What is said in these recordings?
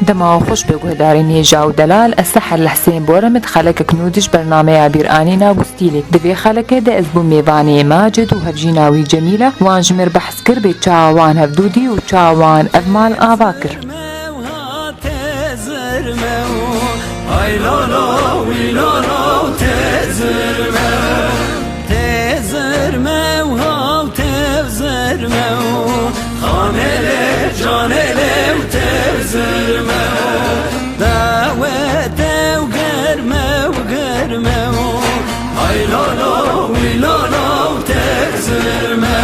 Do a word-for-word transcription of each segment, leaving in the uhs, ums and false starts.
Dema we xweş be guhdarên hêja û delal, ez Seher li Hisên Borem di xelekek nû di ji bernameya Bîranîna Gustîlê. Di vê xelekê de ez bûm mêvanê Macid û hevjîna wî Cemîle, wan ji min re behs kir bê çawa wan hevdû dî û çawa wan ev mal ava kir. Ay lolo, wî lolo, tê zirme. Tê zirme û haw tê zirme û xanê lê, canê lê û tê zirme. Dawetê û germe û germe û ay lolo, wî lolo, tê zirme.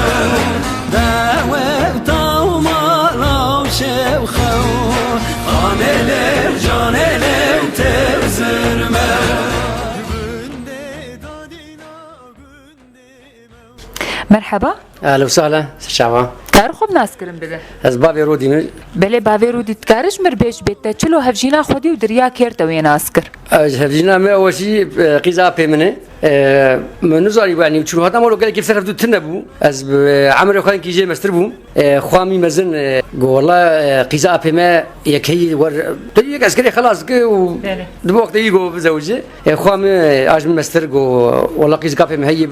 Daweta û mala û şewxe û xanê lê, canê lê û tê zirme. Merheba. Ehlen û sehlen, ser çava. Kar xwe bi nas kirin bide. Ez bavê Rodî me. Belê, bavê Rodî, dikare ji mir bêj bê te çilo hevjîna xwedî û di riya kêr te wê nas kir? Ez hevjîna me ew jî, e, qîza apê min e. E, min nizanî, yanî çûn hata mala gelekî ser hevdû tune bû. Ez bi emrê xwe hinkî jê mestir bûm. E, xwa min mezin, e, got, wela, e, qîza apê me yekeyî wer, te yek eskerê xelas dike û Belê. Di bo wextê wî got bizewicî. E, xwa min, e, a ji min mestir got, wela qîzika apê me heye,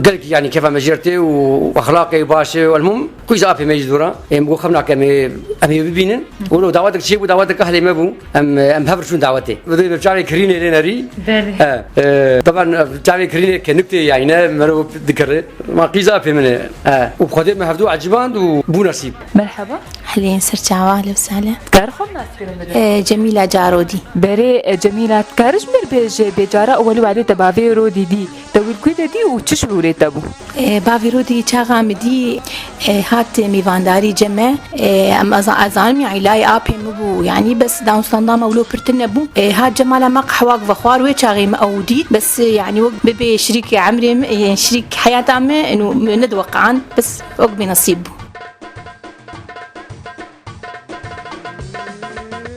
gelekî, yanî kêfa me jê re tê û exlaqê baş e, elmûm, qîza apê me jî dûr e. Em got xem nake, em ê, em ê bibînin. Wilo dawetek çêbû, dawetek ehlê me bû. Em, em hev re çûn dawetê. Bi çavê kirînê lê nerî. Belê. E, e, teban, e, çavê kirînê kenik tê, yanî ne mero dikire. Ma qîza apê min e. E, û bi Xwedê me hevdû eciband û bû nesîb. Merheba. Ehlên, ser çava, ehlen û sehlen. Dikare xwe bi nas kirin bide? E, Cemîla Carodî. Berê, e, Cemîla, dikare ji mir bêje bê cara ewelî wadê te bavê Rodî dî? Te wî li ku de dî û çi şûrê te bû? E, bavê Rodî çaxa min dî, e, hat mêvandarî cem me. E, em ez, ez zanim, yanî layê apê min bû, yanî bes dan û standa me wilo pir tune bû. E, hat cem mala me qehwak vexwar, wê çaxê min ew dît. Bes, e, yanî wek bibê şirîkê emrê min, e, şirîk heyata min, û min nediweqand. Bes wek bênesîb bû.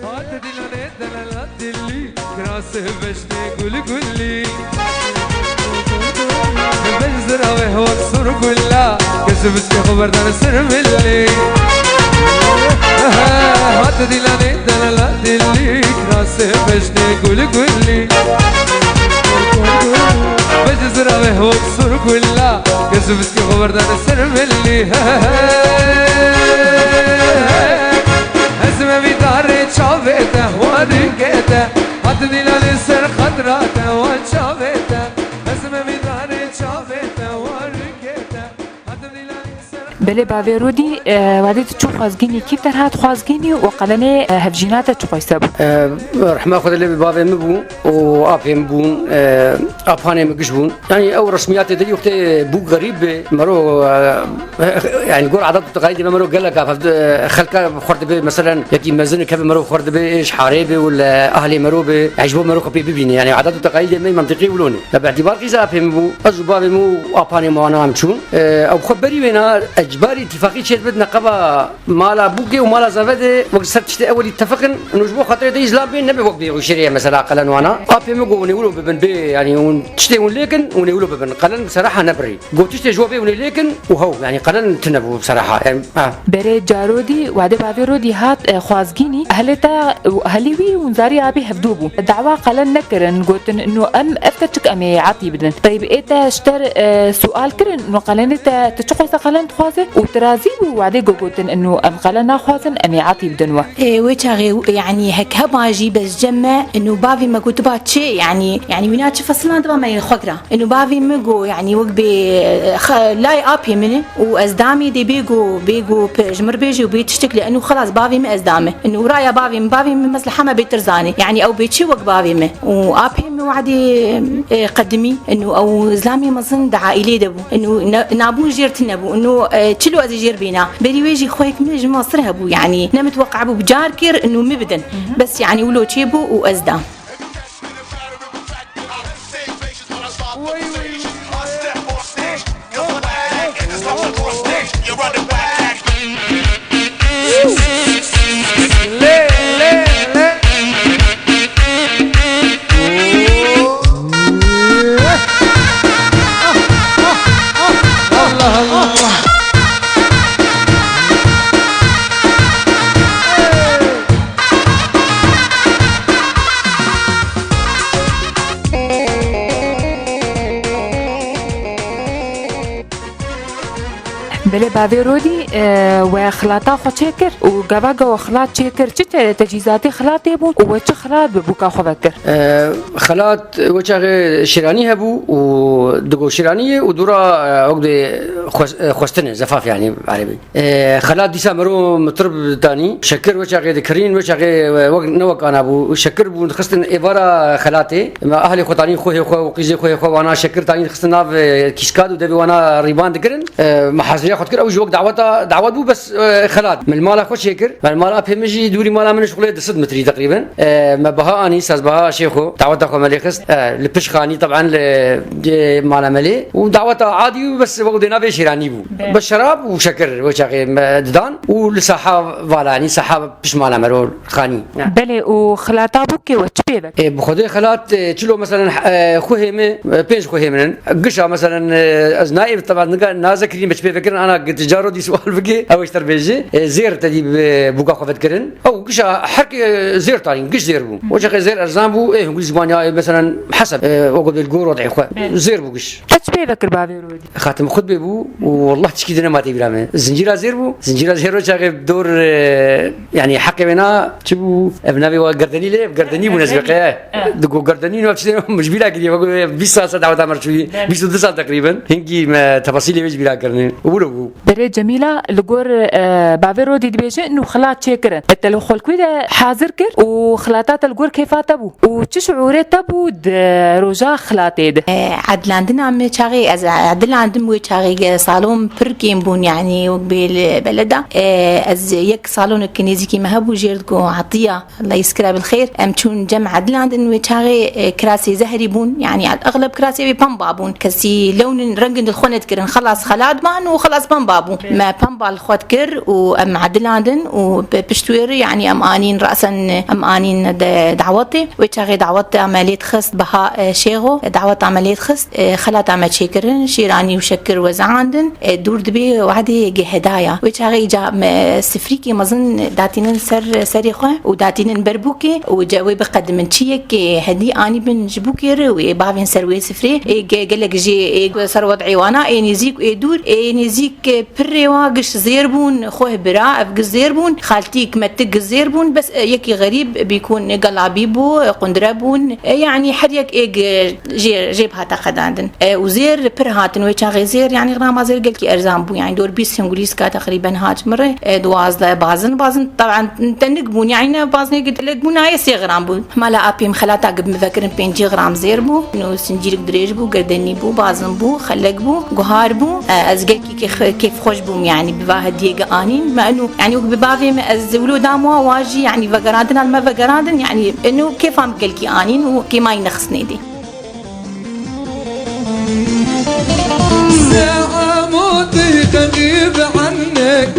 Hat dilanê delala dilî, kirasê veşnê gul gulî. Vej ziravê wek sur gula, kes viskê xwe berdane ser milî. Hat dilanê delala dilî, kirasê veşnê gul gulî. Vej ziravê wek sur gula, kes viskê xwe berdane ser milî. Ez me vî darê çavê te, warikê te, hat dîlanê ser xatra te, wan çavê te. Ez me vî darê çavê te, warikê te, hat dîlanê ser Belê bavê Rûdî, e, wadê tu çû xwezgînî, kî ter hat xwezgînî û qelenê, e, hevjîna te çi xweyse bû? E, rehma Xwedê lê bê bavê min bû û apê min bûn, e, apanê min giş bûn. Yanî ew resmiyatê derî wextê bû xerîb be, mero, e, yanî gor adet û teqayîdê me mero gelek a, xelka xwar dibe, meselen, yekî mezin keve mero xwar dibe, ji harê be û li ahlê mero be, yanî ji bo mero xwe pê bibîne. Yanî adet û teqayîdê me mentiqî wilo ne. Me bi îtîbar qîza apê min bû, ez û bavê min û apanê min wana em çûn. E, ew xwe berî wêna, ecbarî îtîfaqî çêdibe di neqeba mala bûkê û mala zeve de wek ser tiştê ewelî tefiqin, û ji bo xatirê te îzlam bên nebe wek bê û şirê mesela qelen wana. Apê min got, hûn ê wilo bibin bê, yanî hûn tiştê hûn lêkin, hûn ê wilo bibin. Qelen bi seraha nebirî. Got, tiştê ji bo bê hûn ê lêkin û hew, yanî qelen tune bû bi seraha. Yanî, ha. Berê Carodî, wadê bavê Rûdî hat, e, xwazgînî, ehlê te û ehlî wî û zarî abî hevdû bû. Dawa qelen nekirin, gotin, ino em ev keçik em ê etî bidin. Teyb ê te ji te re, e, sual kirin, ino qelenê te, tu çi xweyse qelen dixwaze? Û tu razî bû, wadê go gotin, ino em qelen naxwazin, em ê etî bidin we. E, wê çaxê, yanî hek heba jî bes cem me, ino bavê me gotiba çi, yanî, yanî wîna çi fesilan diba me yên xwe kira. Ino bavê min got, yanî wek bê, e, xe-, layê apê min e û ez damê dê bê got, bê got, pe-, ji mir bêjê û bê tiştek lê ino xelas bavê min ez dame. Ino raya bavê min, bavê min mesleha me bêtir zanê. Yanî ew bê çi wek bavê min. Û apê min wadê, e, qedimî, ino ew zilamê mezin di aîlê de bû. Ino ne-, nabûn jêr tune bû. Ino, e, çilo ez ê jêr bîna. Berî wê jî xweyek min ji min sir hebû. Yanî nemitweqe bû bi car kir, ino min bidin. Bes yanî wilo çêbû û ez dam. Belê bavê Rodî, e, we xilata xwe çêkir û gava ge we xilat çêkir, çi te-, tecîzatê xilatê bûn û we çi xilat bi bûka xwe vekir? E, xilat wê çaxê şêranî hebû û digo şêraniyê û dûra, e, wek dê xwes-, e, xwestine, zefaf yanî erebî. E, xelat dîsa mero mitir ditanî, şekir wê çaxê dikirîn, wê çaxê, e, wek, ne wek ana bû. Şekir bûn dixistin êvara xelatê. Me ahlê xwe tanî, xwehê xwe û qîzê xwehê xwe wana şekir tanî dixistin nav, e, kîskat û devê wana rîban dikirin. E, me haziriya xwe dikir, ew ji wek daweta, dawet bû, bes, e, xelat. Min li mala xwe çêkir. Me li mala apê min jî dûrî mala min ji xulê du sed metrî teqrîben. E, me biha anî, sazbiha şêxo, daweta xwe me lê xist. E, li pişt xanî, teb'en li, e, mala me lê. Û daweta adî û bes wek dê navê şêranî bû. Be. Bi şerab û şekir wê çaxê me didan û li saha vala, yanî saha pişt mala me ro xanî. Ya. Belê, û xilata bûkê we çi pê vekir? E, bi xwedê xelat, e, çilo meselen, e, xwehê me, e, pênc xwehê min in. Gişa meselen, e, ez naîv teba nika nazekirîn be çi pê vekirin, ana giti caro dî sual bike, ew ji te re bêje. E, zêr te dî bi bûka xwe vedikirin. Ew gişa her ke zêr tarîn, giş zêr bû. O çaxê zêr erzan bû, ê hûn ziman ya, ê, meselen, heseb, e, o godel gor o dê xwe. Evet. Zêr bû giş. Te çi pê vekir bavê Rodî? Xatim xutbê bû û wallah tişkî dine ma tê bîra me. Zincîra zêr bû. Zincîra zêr o çaxê dor, e, yanî heqê wê na çi bû? Ev navê wa gerdenî lê, ev gerdenî bû, gerdenî. Nezî qeye. Evet. Digo gerdenî no çi min ji bîra kiriye, wek bîst sal se daweta me çûyî. Evet. Bîst û du sal teqrîben. Hingî me tefasîlê wê ji bîra kirine. Wilo bû. Berê Cemîla, li gor, e, bavê Rodî dibêje, nû xilat çêkirin. E, te li xwelkû de hazir kir û xilata te li gor kêfa te bû. Û çi şiûrê te bû di roja xilatê de? E, edilandina me çaxê, ez edilandim wê çaxê ge salon pir kêm bûn, yanî wek bê li beleda. E, ez yek saloneke nêzîkî me hebû, jêr digo Etiya. Allah yezkira bil xêr. Em çûn cem edilandin wê çaxê, e, kirasê zehrî bûn. Yanî exleb kirasê wê pemba bûn. Kesî lewnin rengin dil xwe nedikirin. Xelas xelat ban û xelas pemba bû. Me pemba li xwe dikir û em edilandin û bi pişt wê re, yanî em anîn resen, em anîn de dawetê. Wê çaxê daweta me lê dixist biha, e, şêxo. Daweta me lê dixist, e, xelata me çêkirin. Şîranî û şekir wezandin. E, dûr dibê wadê gehedaya. Wê çaxê îca me sifrîkê mezin datînin ser serê xwe û datînin ber bûkê û ce wê biqedimin. Çi yekê hedî anîbin ji bûkê re wê bavên ser wê sifrê. Ê ge-, gelek jê ê ser wed'ê wana, ê nêzîk, ê dûr, ê nêzîk, e, pirê wa giş zêr bûn, xweh bira, ev giş zêr bûn, xaltîk metik giş zêr bûn, bes, e, yekî xerîb bîkûn, e, gelabî bû, e, qundre bûn. E, yanî her yek ê ge-, jê, jê bihata qedandin. E, û zêr pir hatin wê çaxê zêr, yanî grama zêr gelkî erzan bû. Yanî dor bîst hingulîska teqrîben hat min re. E, duwazdeh bazin, bazin taban tenik bûn. Yanî ne bazinê gelek bû, nayê sê gram bû. Mala apê min xelata ge bi min vekirin pêncî gram zêr bû. Nû sincîrik dirêj bû, gerdenî bû, bazin bû, xelek bû, guhar bû. E, ez gelkî kêf-, kêfxweş bûm, yanî bi va hediyê ge anîn. Me enû, yanî wek bi bavê min ez wilo dam wa, wa jî, yanî vegerandina li me vegerandin, yanî enû kêfa min gelkî anîn û kêmayî nexistinê dê. ساعة مو تغيب عنك،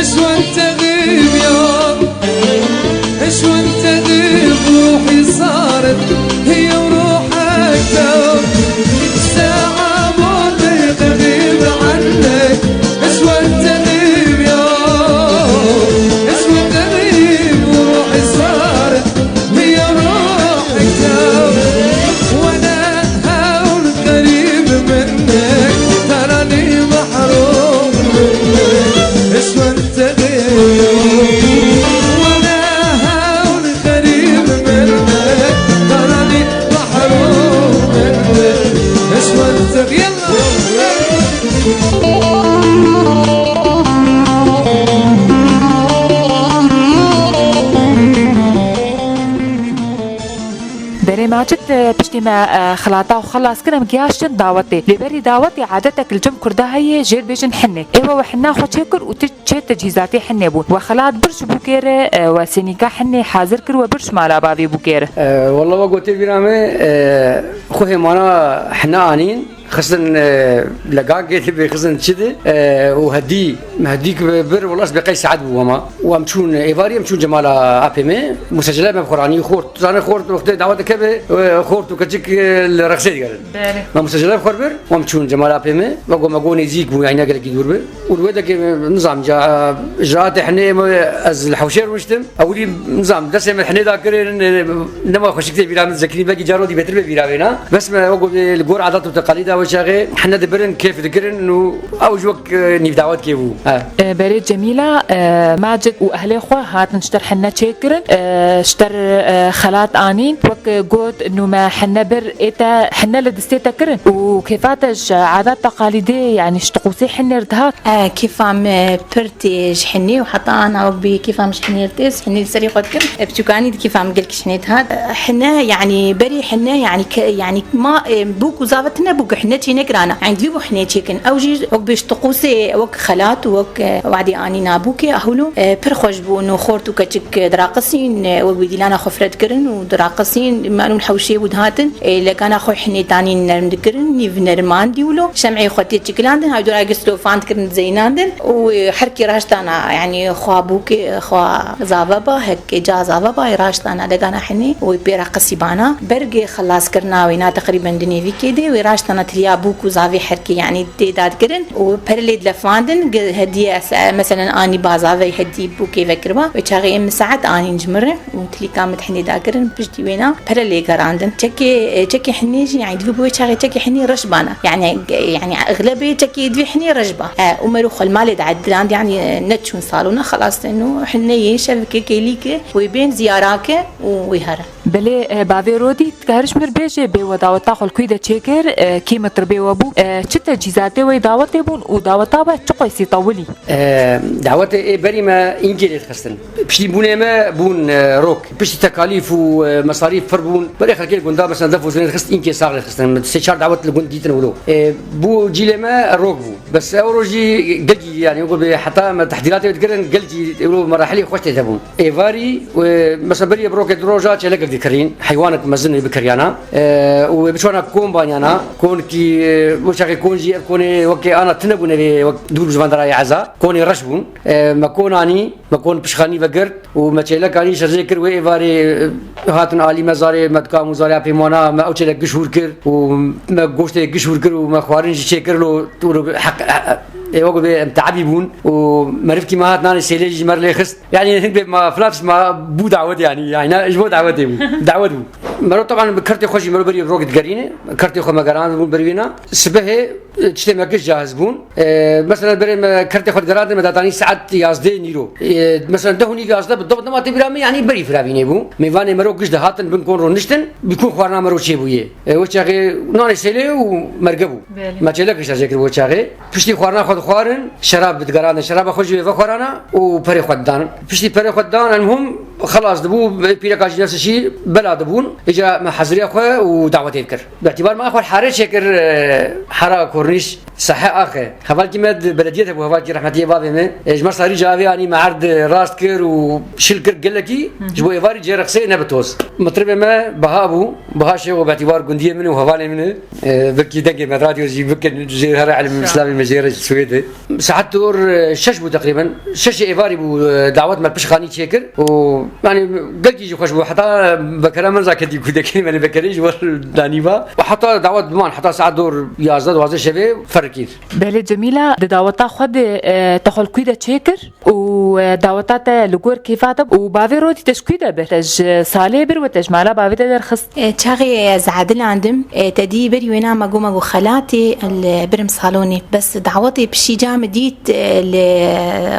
شلون تغيب يوم؟ شلون تغيب؟ روحي صارت هي وروحك دوب. ساعة مو تغيب عنك، شلون تغيب يوم؟ شلون تغيب؟ روحي صارت هي روحك، وانا هون قريب منك، تراني محروم منك، شلون تغيب؟ وانا هون قريب منك، تراني محروم منك، شلون تغيب؟ يلا. Berê Macit, e, piştî me, e, xilata xwe xelas kir, em gihaştin dawetê. Lê berî dawetê adetek li cem Kurda heye, jê dibêjin hinê. Ê we, we hina xwe çêkir û tu çê tecîzatê hinê bûn. We xelat bir ji bûkê re, e, we sênîka hinê hazir kir, we bir ji mala bavê bûkê re. E, walla we gotê bîra me, e, xwe hêmana hina anîn. Xistin, e, legakê dibê, xistin çi di, e, û hedî, hedîk bi-, bir, wela ez bê qey saet bû hema. Û em çûn êvarî, em çûn cemala apê me, musecele me bi xwe ranî xort. Tu zanî xort wextê dawet dikeve, e, xort û keçik, e, li rexsê digerin. Belê. Me musecele bi xwe bir, û em çûn cemala apê me, me got, me got nêzîk bû, yanî ne gelekî dûr bi. Û li wê dekê, nizam ca, icraatê hinê me, ez li hewşê rûniştim. Ewilî, nizam, destê me hinê da kirin, e, nema xweşik tê bîra min zekirî, belkî caro dî bêtir bê bîra wêna. Bes me wek, e, li gor adat û teqalîda Wê çaxê hene dibirin, kêf dikirin û ew ji wek, e, nîvdawetkê bû. Ha. E, berê Cemîla, e, Macid û ehlê xwe hatin ji te re hene çêkirin, e, ji te re, e, xelat anîn. Wek got, nû me hene bir ê te hene li distê te kirin û kêfa te ji adat teqalîdê, yanî ji tiqûsê hinê re dihat. E, kêfa me pir tê ji hinê û heta ana wek bê kêfa min ji hinê re tê, ji hinê li serê xwe dikim. E, piçûkanî di kêfa min gelkî ji hinê dihat. E, hine, yanî berê hine, yanî ke-, yanî ma, e, bûk û zave tine bûk hine çê nekirana. Yanî divê bû hinê çêkin. Ew jî wek bê ji tiqûsê, wek xelat û wek, e, wadê anîna bûkê, ahûlo, e, pir xweş bûn û xort û keçik, e, diraqisîn, e, wek bê dîlana xwe fire dikirin û diraqisîn. Me anû li hewşê bû dihatin. E, legana xwe hinê tanîn nerm dikirin, nîv nerman dî wilo. Şem'ê xwe tê çikilandin, hay dora gir silofan dikirin, dizeynandin. Û, e, herkê raştana, yanî xwa bûkê, xwa zave ba, hekê ca zave ba, ê raştana legana hinê û ê pê re qisîbana. Bergê xelaskirina wê na teqrîben di nêvîkê de, wê raştana tiliya bûk û zavê herkê, yanî tê dad kirin û perelê dilefandin, gi-, hediye es-, e, meselen anî ba zavey hedî bûkê vekiriba. Wê çaxê ê min saet anîn ji min re. Û tilîka min hinê dakirin, piştî wêna pere lê gerandin. Çekê, çekê hinê jî, yanî divê bi wê çaxê çekê hinê reş bana. Yanî, yanî exlebê çekê divê hinê reş ba. E, û mero xwe li malê de ediland, yanî, e, neçûn salona, xelas, û hineyê şevike kêlîke wê bên ziyarake û wê here. Belê, e, bavê Rodî, dikare ji mir bêje bê we daweta xwe li kû de çêkir, e, kî mitribê we bû, e, çi tecîzatê wê dawetê bûn û daweta we çi qeysî tewilî? E, dawetê ê berî me înkê lê dixistin. Piştî bûnê me bûn, e, rok. Piştî tekalîf û, e, mesarîf pir bûn. Berê xelkê li gunda mesela def û zirnê dixist, înkê sax lê dixistin. Min sê çar dawet li gund dîtin wilo. E, bû cîlê me rok bû. Bes ew roj jî gelkî, yanî wekî bê heta me tehdîratê wê dikirin, gelkî wilo merahilê xweş tê de bûn. Êvarî, e, mesela berî bi rokê du roja çêlekek dikirîn, heywanek mezin wê bikiriyana. E, û wê biçûna kon banyana, konkî, e, wê çaxê kon jî ev konê wekê ana tune bûne vê wek dûr bi ji van derayê eza. Konê reş bûn. E, me kon anî, me kon pişxanî vegirt û me çêlek anî şerjê kir wê êvarê, e, hatin alî me zarê, me dikam û zarê pêmana, me ew çêlek giş hûr kir û me goştê giş hûr kir û me xwarin jî çêkir lo, lo heq, e, e, ê wek bê em teebî bûn û merivkî me hat nanê sêlê jî ji me re lê xist. Yanî hin bê ma filan tişt ma bû dawet yanî. Yanî ne, ji bo dawetê bû. Dawet bû. Mero teban bi kertê xwe jî mero berî rok digerîne. Kertê xwe me gerandibûn berî wêna. Sibehê, e, tiştê me giş cahiz bûn. E, mesela berê me kertê xwe digerandin me datanî saet yazdeh nîro. E, mesela deh û nîv yazdeh bi dema tê bîra min, yanî berî firavînê bû. Mêvanê mero giş dihatin bin kon roniştin. Bi kon xwarina mero çêbûye. E, wê çaxê nanê sêlê û merge bû. Belê. Me çêlek giş jê kir wê çaxê. Piştî xwarina xwe dixwarin, şerab digerandin. Şeraba xwe jî wê vexwarana û perê xwe didan. Piştî perê xwe didan, elmuhim xelas dibû, pîreka jî nefsişî bela dibûn. Îca me heziriya xwe û dawetê dikir. Bi îtîbar me xwe harê çêkir, e, hara kornîş, sahe axe. Hevalkî me di belediyê de bû, hevalkî rehmetiyê bavê me. E, ji me sarî cavê anî me erd rast kir û şil kir gelekî. Hı hı. Ji bo êvarî cê rexsê ne bi toz. Mitribê me Baha bû. Baha Şêxo bi îtîbar gundiyê min û hevalê min e. E, belkî dengê me radyo jî bikin, jê here elim Sağ ol. Îslamê me jê re ji Swêdê. Saet dor, e, şeş bû teqrîben. Şeşê êvarî bû, e, dawet me pişxanî çêkir. Û, yanî, gelkî jî xweş bû. Heta bekera min zaketî ku dekê me li bekerê ji wer danî va. Û heta dawet biman, heta saet dor yazdeh duwazdeh şevê ferikî. Belê Cemîla, di daweta xwe de, e, te xwe li kû de çêkir? Û, e, daweta te li gor kêfa te û bavê Rodî te ji kû de bir? Te ji salê bir we te ji mala bavê te derxist? E, çaxê ez edilandim, e, te dî berî wêna me got, me got xelatê li birim salonê. Bes dawetê pişî ca min dît, e, li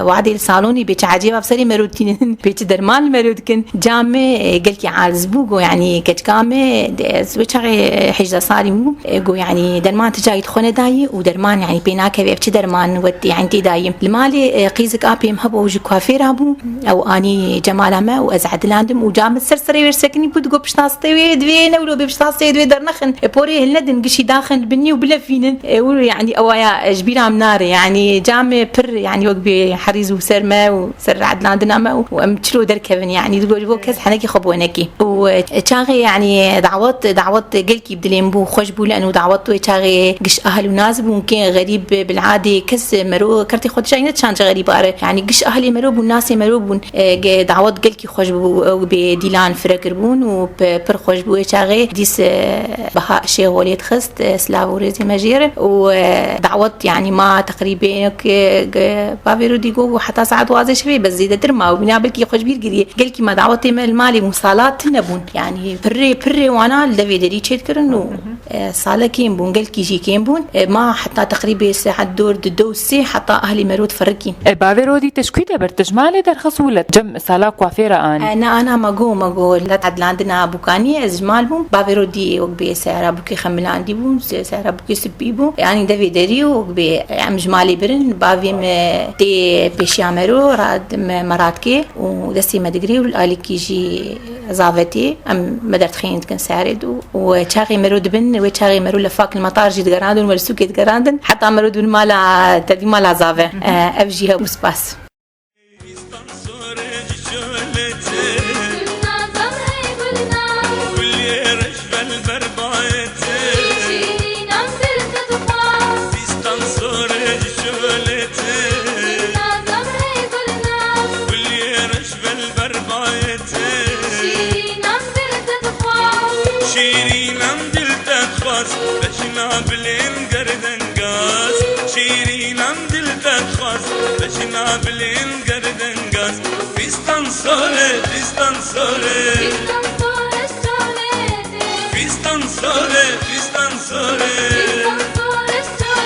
wadê li salonê bê çi ecêba bi serê mero tînin, bê çi derman li mero dikin. Ca min, e, gelkî aciz bû, got, yanî keçika min, de, ez wê çaxê hejde salî bû. E, got, yanî derman ti cayî dixwe nedayî û derman, yanî pê nakeve, ev çi derman wet, yanî tê dayî. Li malê, e, qîzik apê min hebû, ew ji kuafêra bû, ew anî cemala me û ez edilandim û ca min ser serê wê sekinî bû, digot pişta stê wê divê ne wilo bê, pişta stê divê dernexin. E, porê hilnedin, gişî daxin binî û bilefînin. E, û yanî ew aya, e, ji bîra min nare. Yanî ca min pir, yanî wek bê herîz û ser me û ser edilandina me û, û em çilo derkevin, yanî digot ji bo kes henekî xwe bo nekî. Û, e, çaxê, yanî, dawet, dawet gelkî bi dilê min bû, xweş bû, li eno dawet wê çaxê giş ahil û naz bûn, kê xerîb bil'adê kes mero kertê xwe dişa ne çançe xerîb are. Yanî giş ahlê Mero bûn, nasê mero bûn. E, ge-, dawet gelkî xweş bû, ew bê dîlan fire kiribûn û pe-, pir xweş bû wê çaxê. Dîs, e, Beha Şêxolê dixist, e, silav û rêzê me jê re. Û, e, dawet, yanî ma teqrîbê, e, ge-, bavê Rodî got, heta saet duwazdeh şevê, bes zêdetir ma. Û bîna belkî xweş bîr kiriye. Gelkî ma dawetê me li malê bûn, sala tune bûn. Yanî pirrê, pirrê wana li devê derî çêdikirin û E, sale kêm bûn, gelkî jî kêm bûn. E, ma heta teqrîbê saet dor di do sê heta ahlî mero diferikîn. E, bavê Rodî te ji kû de bir, te ji malê derxist û li cem sala kuafêra anî? E, na, ana me got, me got, li edlandina bûkaniyê ez ji mal bûm. Bavê Rodî wek bê seyara bûkê xemilandî bûn, se-, seyara bûkê spî bû. Yanî devê derî û wek bê em ji malê birin, bavê me tê pêşiya mero, rad-, me, me radikê û destê me digirê û li alîkî jî zavetê, em me derdixîn dikin serê dû û çaxê mero dibin, wê çaxê mero li fak li metar jî digerandin, me li sûkê digerandin, heta mero dibin mala, tevî mala zave. E, ev jî hebû spas. Vel ber bayê te. Şîrînan dil te dixwaz. Şîrînan dil te dixwaz. Bejna bilên gerdengaz. Şîrînan dil te dixwaz. Bejna bilên gerdengaz. Fistan sore, fistan sore. Fistan sore, fistan sore. Fistan sore. Fistan sore, sore.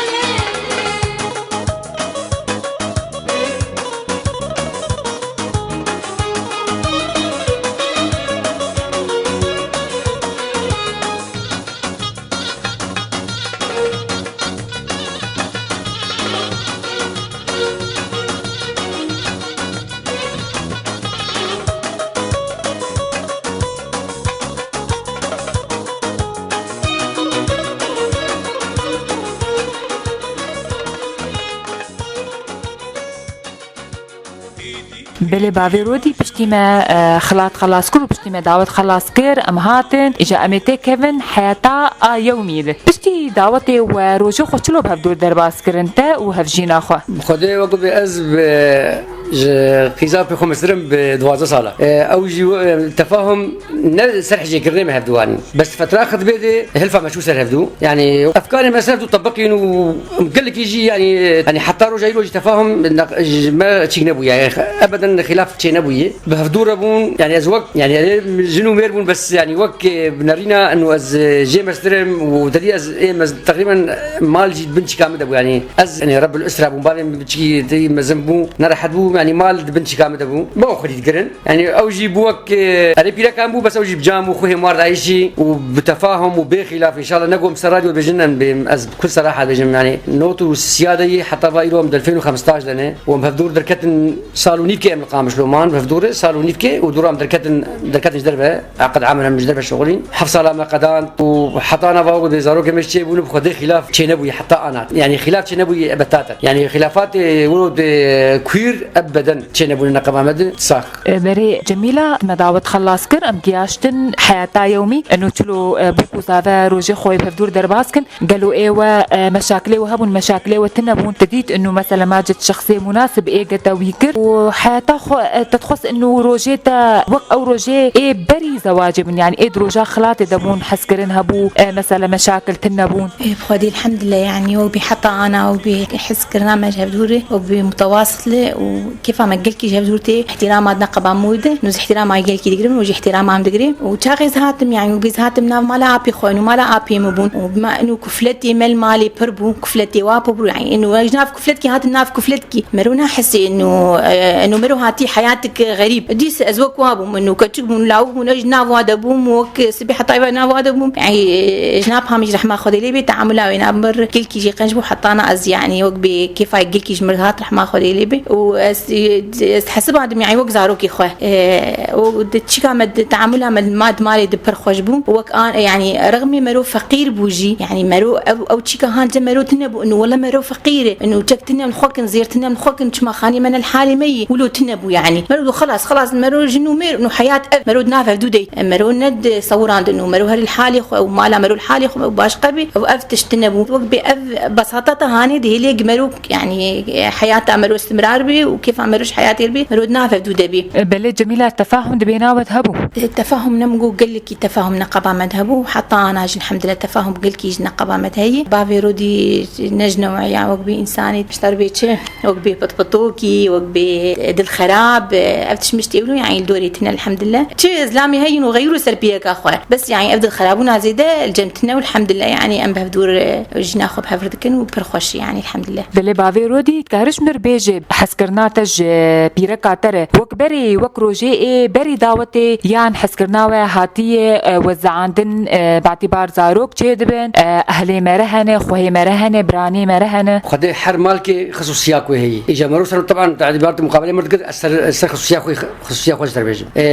Belê bavê Rodî, piştî me, e, xilat xelas kir û piştî me dawet xelas kir, em hatin, îja em ê têkevin heyata a yewmî de. Piştî dawetê we rojê xwe çilo bi hevdûr derbas kirin te û hevjîna xwe? Bi Xwedê wek bê ez bi, ji qîza pê xwe meztir im bi duwazdeh sala. E, ew jî, e, tefahum ne ser hicêkirinê me hevdû anîn. Bes fetra xitbê de hilfa me çû ser hevdû. Yanî efkarê me ser hevdû tebiqîn û gelekî jî, yanî, yanî heta roja îro jî tefahum ne-, ji me çîk nebûye. Yanî ebeden xîlaf çê nebûye. Bi hevdû re bûn. Yanî ez wek, yanî erê jin û mêr bûn, bes yanî wek, e, bi nerîna û ez, e, jê meztir im û tedî ez ê mez-, teqrîben mal jî bin çîka min de bû. Yanî ez, yanî Rebbul Usra bûm, bavê min çîkî tedî mezin bû, nerehet bû, yanî mal di bin çîka min de bû. Bo xwedî dikirin. Yanî ew jî bû wek, e, erê pîreka min bû, bes ew jî bi cam û xwehê mar de ayîşî û bi tefahum û bê xîlaf, înşallah ne ku em ser radyo bêjin, em bê, em, ez bi kul seraha bêjim, yanî not û siya de yî heta va îro em di elfên û xemstaş de ne û em hevdûr derketin sal û nîvkê em li Qamişlo man, bi hevdûrê sal û nîvkê û dûra em derketin, derketin ji derve, aqid amir em ji derve şixulîn. Heft sala me qedand û heta ana va ku dê zarokê me çê bûn, bi Xwedê xîlaf çê nebûye heta ana. Yanî xîlaf çê nebûye betaten. Yanî xîlafatê wilo dê kuîr ebeden çê nebûne neqeba me de sax. E, berê Cemîla, me dawet xelas kir, em giyaştin heyata yewmî, eno çilo, e, bûk û zave rojê xwe bi hevdûr derbas kin. Gelo ê we, e, meşakilê we hebûn, meşakilê we tune bûn? Te dît inu mesela macit şexsê munasib ê gete wî kir û heyata xwe, e, te dixwest inu rojê te wek ew rojê ê berî zewacê bin, yanî ê di roja xilatê de bûn, hezkirin hebû, e, mesela meşakil tune bûn? Ê, bi Xwedê elhamdulillah, yanî wek bî heta ana wek bî hezkirina me ji hevdûrê wek bî mutewasile û kêfa me gelkî ji hevdûr tê. Îhtîrama dine qeba mû de, nû ez îhtîrama gelkî digirim û jî îhtîrama em digirim. Û çaxê ez hatim, yanî wek bî ez hatim nav mala apê xwe, nû mala apê min bûn. Û bima inu kufletê me li malê pir bû, kufletê wa pir bû, yanî inu ez ji nav kufletkî hatim nav kufletkî. Mero nahesê inu, e, inu mero hatî heyatik xerîb. Dîs ez wek wa bûm, inu keçik bûm, lawik bûm, ez ji nav wa de bûm, wek sibê heta eva nav wa de bûm. Yanî, e, ji nav pamî ji rehma Xwedê lê bê, teamula wê nav mir gelkî jê qenc bû, heta na ez, yanî, wek bê kêfa gelkî ji mir hat, rehma Xwedê lê bê. Û ez, e, ez hesibandim, yanî, wek zarokê xwe. E, û di çîka me, di teamula me, ma di malê di pir xweş bû. Wek an, yanî, rexmê mero feqîr bû jî, yanî, mero ew, ew çîka hanca mero tune bû, inu wele mero feqîr e, inu çek tune min xwe kin, zêr tune min xwe kin, çima xanê me ne li halê me yî, wilo tune bû, yanî. Mero dû xelas, xelas, mero jin û mêr, inu heyat ev, mero di nav hevdû de ye. Mero ne di sewirandin û mero herî li halê xwe û mala mero li halê xwe û başqa bî, ew ev tişt tune bû. Wek bê ev besatata hanê dihêlê gi mero, yanî, heyata mero istimrar bî û kêfa Fa mero ji heyatê bê, mero di nav hevdû de bê. Belê Cemîla, tefahum di bêhna we de hebû? E, tefahum ne, min got gelekî tefahum neqeba me de hebû. Heta ana jî elhamdulillah tefahum gelkî ji neqeba me de heye. Bavê Rodî ne ji neweya wek bê însanê ji te re bê çi, wek bê pitpitokî, wek bê dilxerab, ev tişt mişt êwlo, yanî li dorê tine elhamdulillah. Çi zilamê heyîn û xeyr û ser pîreka xwe. Bes yanî ev dilxerabûna zêde li cem tine û elhamdulillah, yanî em bi hevdû re jîna xwe bi hev re dikin û pir xweş, yanî elhamdulillah. Belê bavê Rodî, dikare ji min re bêje, hezkirina te ji pîreka te re wek berê, wek rojê ê berî dawetê yan hezkirina we hatiye, e, wezeandin, e, bi îtîbar zarok çêdibin, e, ehlê me re hene, xwehê me re hene, biranê me re hene? Xwedê her malkê xisûsiya ku heyî. Îca mero ser teban te îtîbar tu muqabilê mir dikir, ez ser, ser xisûsiya xwe, xisûsiya xwe ji te re bêjim. E,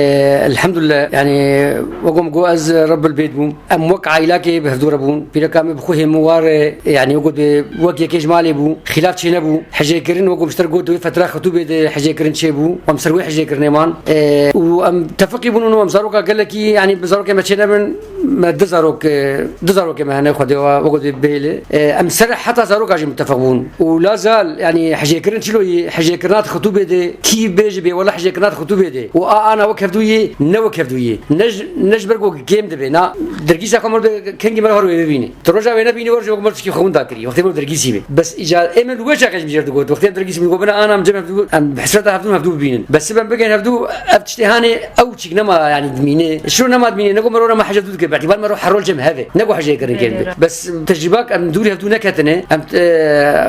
elhamdulillah, yanî wek ku min got ez Rebbil Beyt bûm. Em wek aîlakê bi hevdû re bûn. Pîreka me bi xwe hêmûwar e, yanî wek got, wek yekê ji malê bû. Xîlaf çênebû. Hejêkirin wek min ji te re got, di wê fetra xitûbê de hejêkirin çêbû. Em ser wê hejêkirinê man. E, û em tefiqî bûn û em zaroka gelekî, yanî bi zarokê me çênebin. Me du zarok, e, du zarokê me hene Xwedê wa, wek got bêlê. E, em ser heta zaroka jî mitefiq bûn. Û la zal, yanî hejêkirin çilo yî, hejêkirina di xitûbê de, kî bêjî bê wela hejêkirina di xitûbê de. Û a ana wek hevdû yê, ne wek hevdû yê. Ne ji, ne ji ber ku kêm dibe, na dergîsa xwe mor de kengî me re her wê bibîne. Tu roja wê nebînî, wer ji wek mor tişkî xwe winda kirî. Wextê mor dergîsî be. Bes îca ê min li wê çaxê ji min jê re digot. Wextê em dergîsî min digot, bina ana em cem hevdû, em hesreta hevdû hevdû bibînin. Bes sibem bikin hevdû, ev tiştê hanê ew çîk nema, yanî dimîne. Şiro nema dimîne, ne ku mero nema hej hevdû dike, bi îtîbar mero her rol cem hev e. Ne ku hejêkirin kêm be. Bes tecrîbak em dûrî hevdû neketine. Em, e,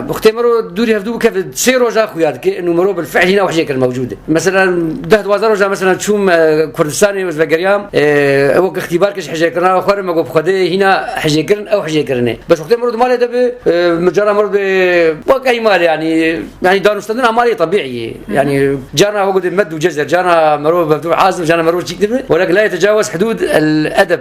wextê mero dûrî hevdû bikeve, sê roja xuya dike, û mero bil fiil hîna hejêkirin mewcûd e. Mesela deh duwazdeh roja mesela çûm, e, Kurdistanê ez vegeriyam, e, ew wek îxtîbar kir ji hejêkirina xwe re, me got bi Xwedê hîna hejêkirin, ew hejêkirin e. Bes wextê mero di malê de be, e, min cara mero be wek ey malê, yanî, yanî danûstendina malê tebîî ye. Yanî carna wek got me dû cezer, carna mero bi hevdû azim, carna mero çîk dibe. Welakin la yetecawez hudûd el edeb.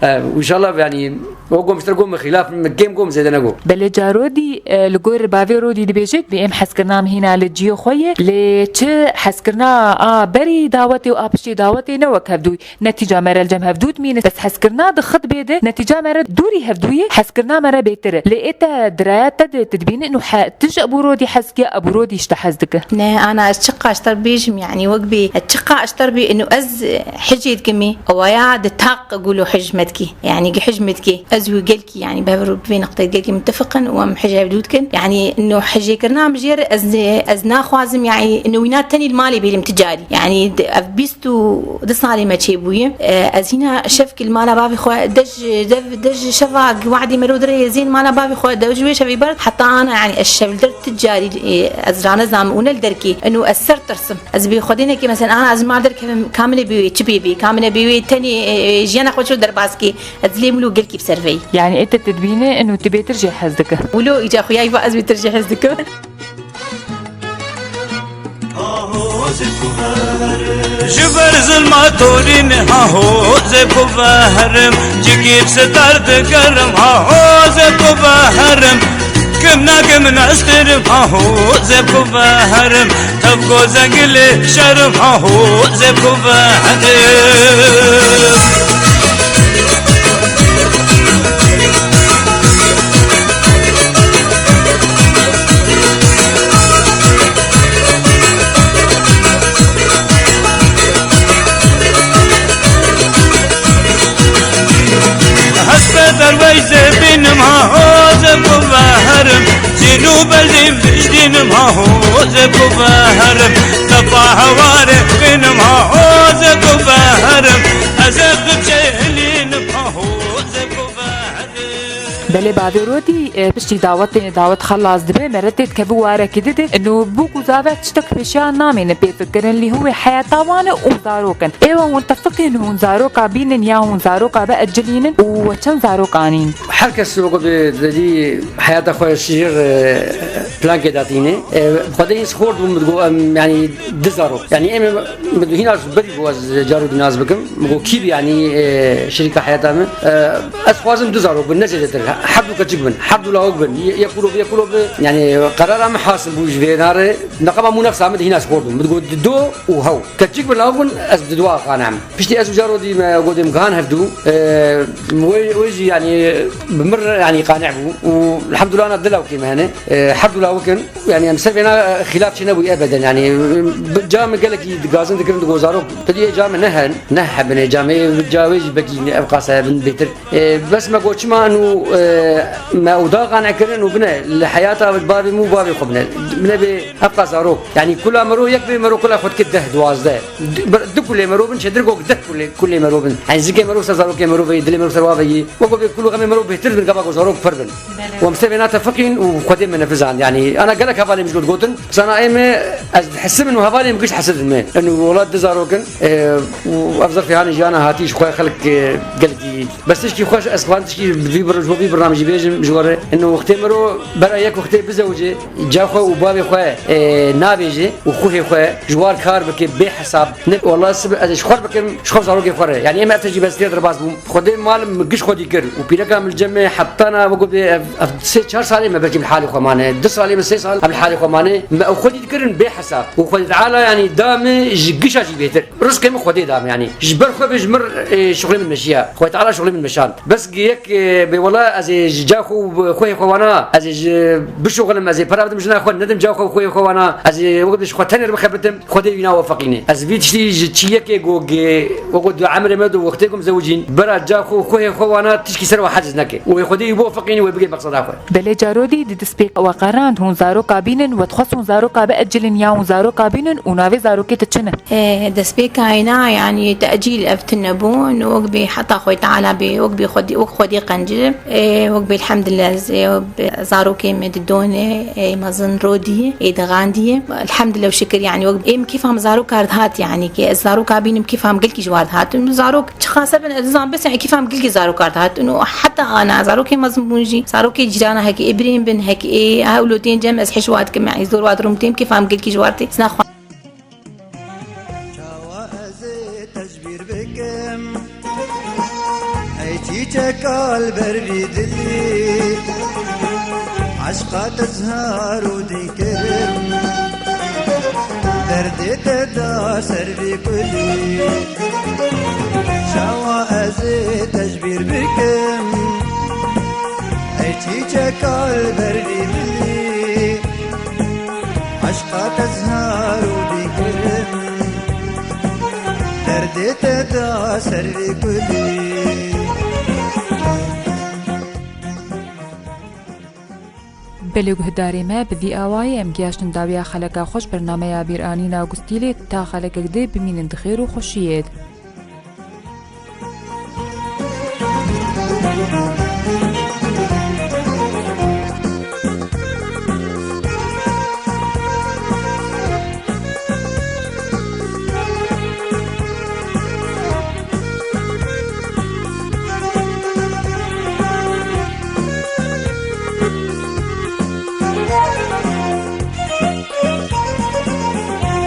E, înşallah, yanî wek got min ji te re got min xîlaf, min kêm got min zêde negot. Belê ca Rodî, e, li gor bavê Rodî dibêjit, bê em hezkirina em hîna li cihê xwe ye. Lê çi hezkirina a berî dawetê û a piştî dawetê ne wek hevdû. Netîca me re li cem hevdû dimîne. Bes hezkirina di xitbê de netîca me re dûrî hevdû ye, hezkirina me re bêtir e. Lê ê te diraya te de tu dibînî û he, tu ji Ebû Rodî hez dike, Ebû Rodî ji te hez dike? Ne, ana ez çiqa ji te bêjim, yanî wek bê, ez çiqa ji te bê, inu ez hicê dikimî, ewaya di taq gulo hicmetki, yanî gi hicmetki, ez wî gelkî, yanî bi hev re bi vê niqteyê gelkî mitefiqin û em hicê hevdû dikin. Yanî inu hicêkirina min jê re ez, ez naxwazim, yanî inu wîna tenî li malê bêlim ticarî. Yanî di, ev bîst û du salê me çêbûye. E, ez hîna şevkî li mala bavê xwe, dej, dev, dej şeva gi wadî mero dirê zên mala bavê xwe, dev ji wê şevî ber, heta ana, yanî ez şev li der ti carî, e, ez ranezam û ne li derkê. Ino ez ser tirsim. Ez bê Xwedê nekê, mesela, ana ez mal derkevim, kamine bê wê, çi bê bê, kamine bê wê, tenê, e, e, jiyana xwe çilo derbas kê. Ez lê milo gelkî bi ser veyî. Yanî ê te tu dibîne, ino tu bêtir jê hez dike. Wilo îca xuyayî va ez bêtir jê hez dikim. Ji ber zilma torî niha hozê ku veherim, cigî bi sitar digerim ha hozê ku veherim, kim nakim nastirim ha hozê ku veherim, tev gozengilê şerim ha hozê ku veherim. Hespe derweyzê bînim ha hozê ku veherim. Cîn û beldî viştînim ha hozê ku veherim. Tepa hewarê bînim ha hozê ku veherim. Ez ê tu çêlînim ha hozê ku veherim. Belê bavê Rodî, e, piştî dawetê, dawet xelas dibe, mere tê dikeve warekî dide. Ino bûk û zave tiştek pêşiya namîne pê fikirin, lê hûn wê heyeta wan e û zarok in. Êwa hûn tefiqîn hûn zaroka bînin ya hûn zaroka biecilînin û we çend zarok anîn? Her kes weke bi dedî heyata xwe şijir, e, plankê datîne. E, Xwedê hîn xort bûm, digo em, yanî du zarok. Yanî em, min hîna berî bû ez caro dinaz bikim. Min got kî bi, yanî, e, şirîka heyata min. E, ez xwazim du zarok bin, ne zêdetir. Hevdu keçik bin, hevdu lawik bin, ye-, yek kuro bi, yek kuro bi. Yani, qerara min hasil bû ji vê nare. Neqama mû nefsa min dihîna spor bû. Min digot, dido û hew. Keçik bin, lawik bin, ez bi didoa qanem. Piştî ez û Caro dî me, gotim, gihan hevdu. E, wê, wê jî, yani, bi mir, yani, qane bû. Û elhamdulillah, ana di lawikê me hene. E, hevdu lawik in. Yani, em ser vêna xilaf çênebû ebeden. Yani, bi-, ca min gelekî gazin dikirin, digot, zarok, tu diyê ca min ne hen, ne hebine ca min, ca wê jî bekî ev qasa hebin bêtir. E, bes me got, çima nû, e, me oda qane kirin û bine, li heyata bavê min û bavê xwe bine. Bine bê ev qas zarok. Yani kula mero yek bê, mero kula xwe dike deh, duwazdeh. Du, ber-, du kulê mero bin, çêtir got deh kulê, kulê mero bin. Yani zikê mero ser zarokê mero veyî, dilê mero ser wa veyî. Weko bê kul û xemê mero bêhtir bin, gava ku zarok pir bin. Belê. Û em ser vêna tefiqîn û Xwedê me nefizand. Yani ana gelek hevalê min ji got gotin, sana ê me, ez dihesim in û hevalê min giş hesidin me. Eno welat di zarok in, e, û ev zerfê hanê jiyana hatî ji xwe xelk, e, gelekî. Bes tişkî xweş, ez xwan tişkî vî bir-, ji bo vî birnamecî bêjim ji we re. Eno wextê mero bera yek wextê bizewicê, ca xwe û bavê xwe, e, navêje û xuhê xwe ji war kar bike bê hesab. Ne, wela sibe ez ê ji xwe bikim, ji xwe zarokê xwe re. Yani em ev tecrîbe ez tê derbas bûm. Xwedê mal min giş xwedî kir û pîreka min li cem me heta na weko bê ev, ev sê çar salê me belkî bi halê xwe mane. Du salê me, sê sal em li halê xwe mane. Me ew xwedî dikirin bê hesab. Û Xwedê Teala, yani, da me ji gişa jî bêtir. Rizqê min Xwedê da me, yani. Ji ber xwe ve ji mir, e, şuxlê min meşiya. Xwedê Teala şuxlê min meşand. Bes yek, e, bê wela ez ê ji ca xwe û xwehê xwe wana, ez ê ji bişuxlim, ez ê pera bidim jina xwe, nedim ca xwe û xwehê xwe wana, ez ê wek ji xwe tenê re bixebitim, Xwedê wîna wefeqîne. Ez vî tiştî ji çi yekê go ge, weko du emrê me do wextê ku em zewicîn, bera ca xwe û xwehê xwe wana tişkî ser we heciz neke. Û wê Xwedê wî bo feqîne, wê bigê meqseda xwe. Belê caro dî di destpêk we qerand hûn zaroka bînin, we dixwest hûn zaroka biecilin ya hûn zaroka bînin û navê zarokê te çi ne? E, destpêka êna, yani, tecîl ev tune bû, wek bê heta Xwedê Teala bê, wek bê Xwedê, wek Xwedê qencî, e, wek bê elhamdülillah, ez, e, zarokê me di done, e, mezin rodî, e, dixandî. Elhamdülillah û şikir, yani, wek êm kîfa min zarok kar dihat, yani, ki ez zaroka bînim kîfa min gelkî ji war dihat. Zarok çiqas hebin, ez dizan bes, yani, kîfa min gelkî zarok kar dihat. Û heta ana zarokê mezin bûn jî, zarokê cîrana hekî ê birên bin, hekî ê hewlo tên cem, ez hişwa dikim, yani, zor wa dirum tên, kîfa min gelkî ji war tê. Zina xwe Çawa ez ê te ji bîr bikim? Ey çîçeka li ber vî dilî, eşqa te zihar û dî kirim. Derdê te da ser vî kulî. Çawa ez ê te ji bîr bikim? Ey çîçeka li ber vî dilî, eşqa te zihar û dî kirim, derdê te da ser vî kulî. Belê guhdarê me, bi vî awayî em giyaştin dawiya xeleka xwe ji bernameya bîranîna Gustîlê, ta xelekek dê bimînin di xêr û xweşiyê de.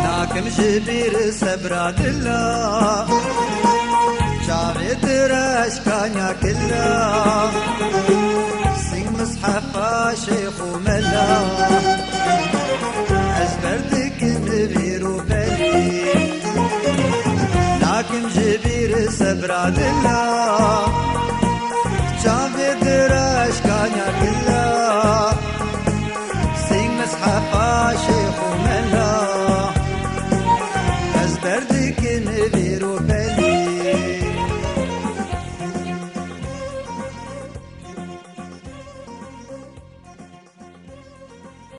Nakim ji bîr sebra dila, çavê tu reşkaniya kila. Sîng mishefa şêx û mela, ez ber dikim li bîr û belî. Nakim ji bîr sebra dila,